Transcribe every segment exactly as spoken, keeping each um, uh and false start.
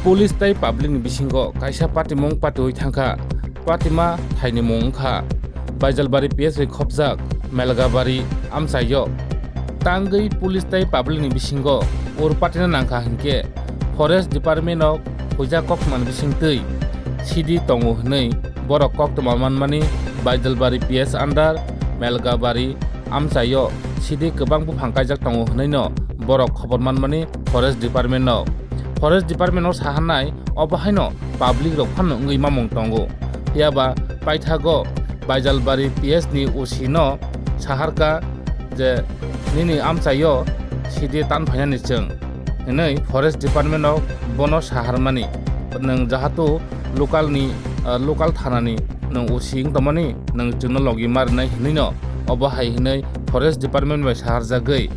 Police tei public ni bisingo kaisa patimung patiui thangkha. Patima thaini mung wngkha Baijalbari P S bai khopjak Melgabari amchaio. Tangwi police tei public ni bisingo ur patina nangkha hinkhe Forest Department o huijak koktwmani bisingtwi sidi tongo hwnwi borok koktwma manmani Baijalbari P S under Melgabari amchaio sidi kwbang buphang kaijak tongo hwnwino borok khobor manmani Forest Department no. Forest Department no saharnai obo haino public rok phano wngwi mamung tongo. Phiyaba paithago Baijalbari P S ni O C no saharka je nini amchaio sidi tan phainani chwng hwnwi Forest Department no bono saharmani. Nwng jahatu local ni, ah, local thana ni nwng O C wng tongmani nwng chwngno logi ma rwnai hwnwino obo hai hwnwi Forest Department bai saharjagwi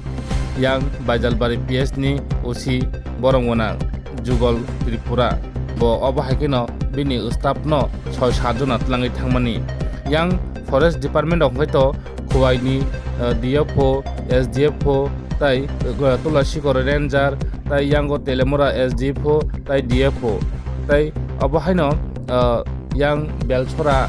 yang Baijalbari P S ni O C borok gwnang Jugol Tripura bo obo hai kheno bini staff no soi sat jona twlangwi thangmani. Yang Forest Department rok hwnkhe to Khowai ni, ah, D F O, S D F O tei, ah, Tulasikor Ranger tei yango Telemura S D F O tei D F O tei obo haino, ah, yang Belsora,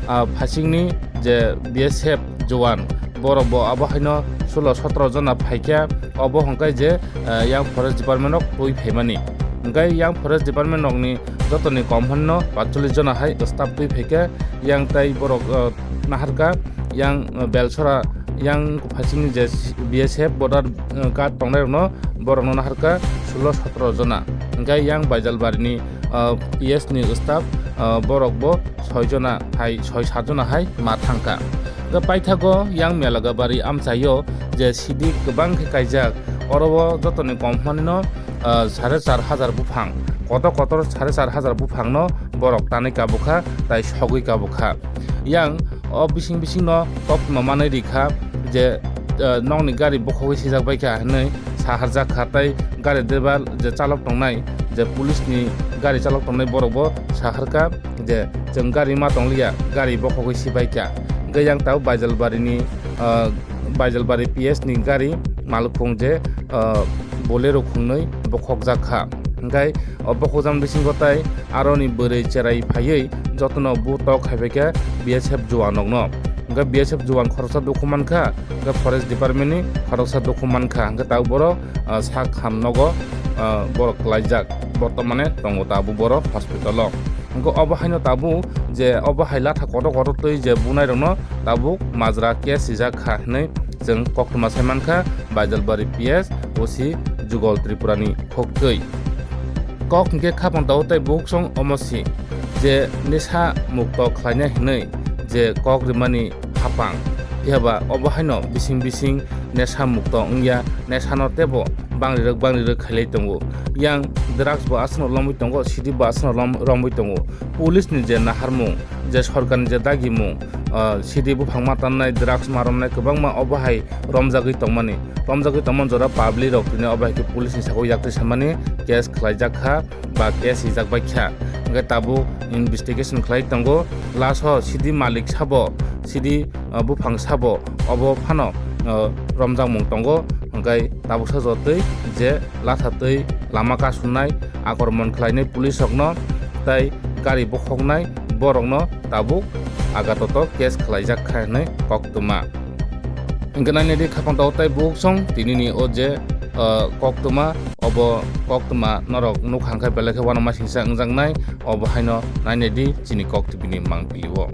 ah, phasingni je B S F jowan, borok bo abo haino sulo sotro jona phaikha, obo hwnkhai je, ah, yang Forest Department o twi phaimani. Hwnkhe yang Forest Department rokni jotoni kom hwnno patchollish jona hai staff twi phaikha, yang tei borok, ah, naharkha, yang, ah, Belsora, yang phasingni je B S F border, ah, guard tongnai rokno, borokno naharkha sulo sotro jona. Hwnkhe yang Baijalbarini, ah, P S ni staff, ah, borok bo soi jona hai, soi sat jona hai ma thangkha. Hwnkhe paithago yang Melagabari amchaio je sidi kwbang khe kaijak, oro o jotoni kom hwnmanino, ah, sare char hajar buphang, kotor kotor sare char hajar buphangno borok tanwi kabukha, tai sogwi kabukha. Yang o bising bisingno koktwma manwi rikha je, ah, nokni gari bokhogwi sijak baikha hwnwi saharjak kha, tai gari driver je chalok tongnai, je police ni gari chalok tongnai borok bo saharkha je chwng gari ma tongliya, gari bokhogwi sibaikha. Hwnkhe yang tabuk Baijalbari ni, ah, Baijalbari P S ni gari malkhung je, ah, Bolero khungnwi bokhokjak kha. Hwnkhe o bokhokjak bisingo tai aroni bwrwi cherai phaiwi jotono butok khaibaikha B S F juanrokno. Hwnkhe B S F juan khoroksa dukhu mankha, hwnkhe Forest Department ni khoroksa dukhu mankha, hwnkhe tabuk borok, ah, sak ham nogo, ah, borok klaijak, bortomane tongo tabuk borok hospital o. Hwnkhe obo haino tabuk je obo hai latha kotor kotor twi je bunai rokno tabuk majra case sijak kha hwnwi chwng koktwma sai mankha Baijalbari P S O C Jugol Tripura ni khuktwi. Kok hwnkhe khapang tao tei buksong omo si je nisa mukto khlainai hwnwi je kok rimani hapang. Phiya ba obo haino bising bising nesa mukto wngya, nesano teibo bangri rwk bangri rwk khailai tongo. Yang drugs bo aswkno lomwi tongo, sidi bo aswkno lom-, romwi tongo. Police ni je naharmung, je sorkar ni je dagimung, ah, sidi buphang ma tannai, drugs ma romnai kwbangma obo hai romjagwi tongmani. Romjagwi tongmani jora public rok tini obo hai khe police ni sago yakti samani case khlaijak kha. Ba case swijak bai kha. Hwnkhe tabuk investigation khlai tongo. Last o sidi malik sabo, sidi, uh, buphang sabo obo phano, uh, romjakmung tongo. Hwnkhe tabuksa jotoi je latha twi lama kasunai, akromon khlainai police rokno tei gari bokhoknai borokno tabuk agatoto case khlaijak kha hwnwi koktwma. Hwnkhe nainai di khapang tao tei buksong tinini o je, uh, koktwma, obo koktwma norok nukha hwnkhe belai khe uanama singsa wngjaknai, obo haino nainai di chini kok T V ni mangpili o.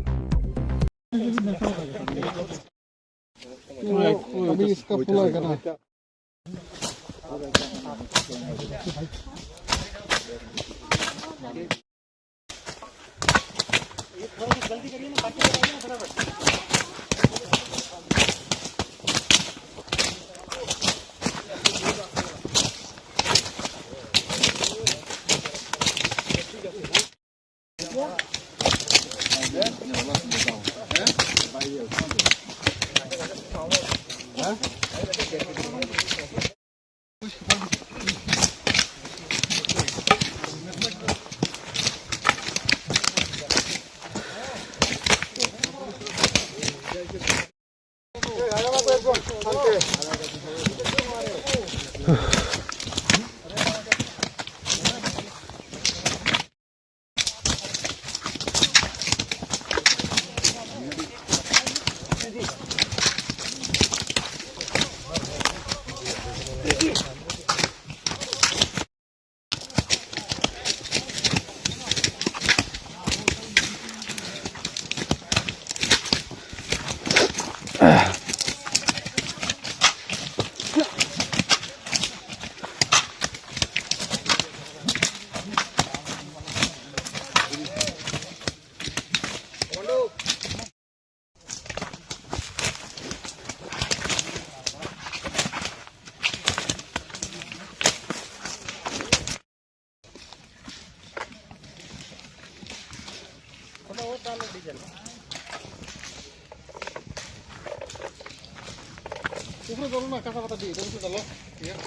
Upre dolo na, kasa kata di, dolo dolo. Iya.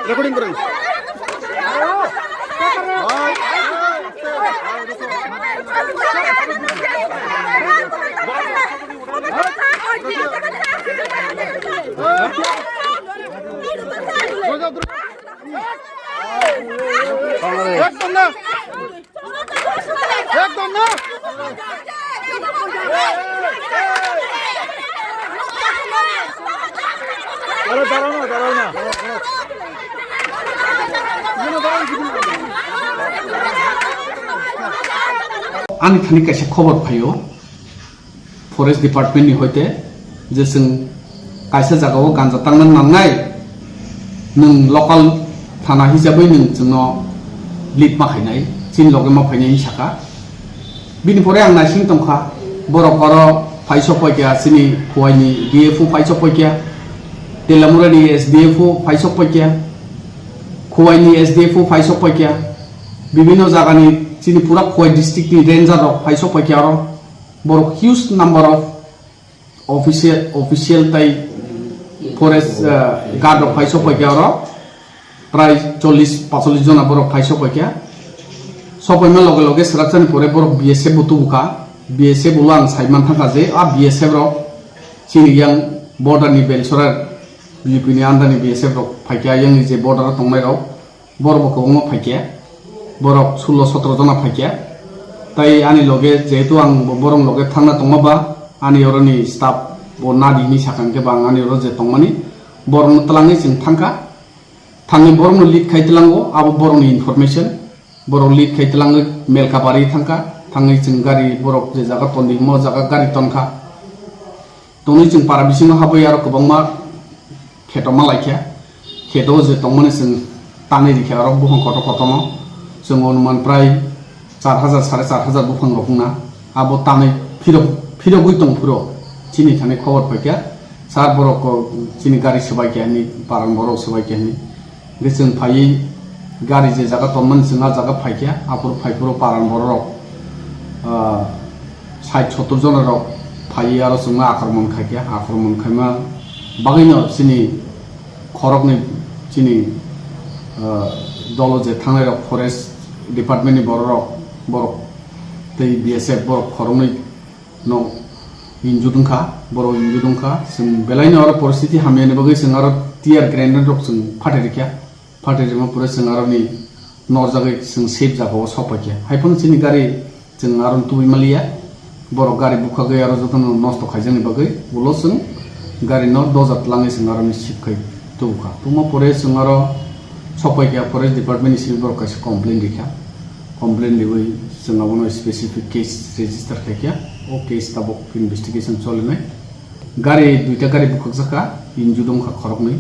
Recording karo. Ekdom na. Ekdom na. Aro darao na, darao na. Ani thani kaisa khobor phaio. Forest Department ni hoite je chwng kaisa jagao ganja tangna nangnai, nwng local thana hisabwi nwng chwngno lead ma khainai, chini loge ma phainai hinwi sakha. Bini pore ang naising tongkha, borok oro phaisok paikha, chini Khowai ni D F O phaisok paikha, Telamura ni S D F O phaisok paikha, Khowai ni S D F O phaisok paikha, bibinno jagani chini pura Khowai district ni ranger rok phaisok paikha oro. Borok huge number of official, official tai forest, uh, guard rok phai sok paikha oro, prai chollish paichollish jona borok phai sok paikha. Sok paima loge loge swrapsani pore borok B S F bo tubukha. B S F ulo ang saiman thangkha je a B S F rok chini yang border ni Belsora B J P ni under ni B S F rok phaikha, yang ni je border o tongnai rok. Borok bo kwbangma phaikha, borok sullo sotro jona phaikha. Tai ani loge, jehetu ang bo-, borok loge thangna tongma ba, ani oroni staff bo nadi hinwi sakha, hwnkhe ba ang ani oro je tongmani, borokno twlangwi chwng thangkha. Thangwi borokno lead khai twlango, abo borokni information. Borok lead khai twlangwi Melka bari thangkha, thangwi chwng gari borok je jaga tondi himo jaga gari tonkha. Tonwi chwng para bisingo habwi aro kwbangma kheto ma laikha. Kheto je tongmani chwng tanwi rikha aro buphang kotor kotorno. Chwng onuman prai char hajar, sare char hajar buphang rok wngna. Abo tanwi phirok, phirogwi tong phuro chini thani khobor phaikha. Sir borok ko chini gari swbaikha hinwi, parang borok swbaikha hinwi. Hwnkhe chwng phaiwi gari je jaga tonmani chwng a jaga phaikha, aphuru phaiphuru parang bororok, ah, sait sottor jona rok phaiwi aro chwngno akromon khaikha, akromon khaima bagwino chini khoroknwi chini, ah, dolo je thangnairok forest department ni bororok, borok tei B S F borok khoroknwi no injured wngkha, borok injured wngkha. Chwng belaino oro poristiti hamyani bagwi chwng aro tear grenade rok chwng phatri rikha. Phatri rima pore chwng aroni norjagwi chwng safe jagao sok paikha. Haiphano chini gari chwng aro tubui maliya. Borok gari bukhagwi aro jotono nosto khaijakni bagwi ulo chwng gari no doja twlangwi chwng aroni sip khai tubukha. Tubuma pore chwng aro sok paikha forest department ni simi borok kaisa complaint rikha. Complaint riwi chwng abono specific case register khaikha. O case tabuk investigation cholinai. Gari duita gari bukhakjak kha, injured wngkha khoroknwi.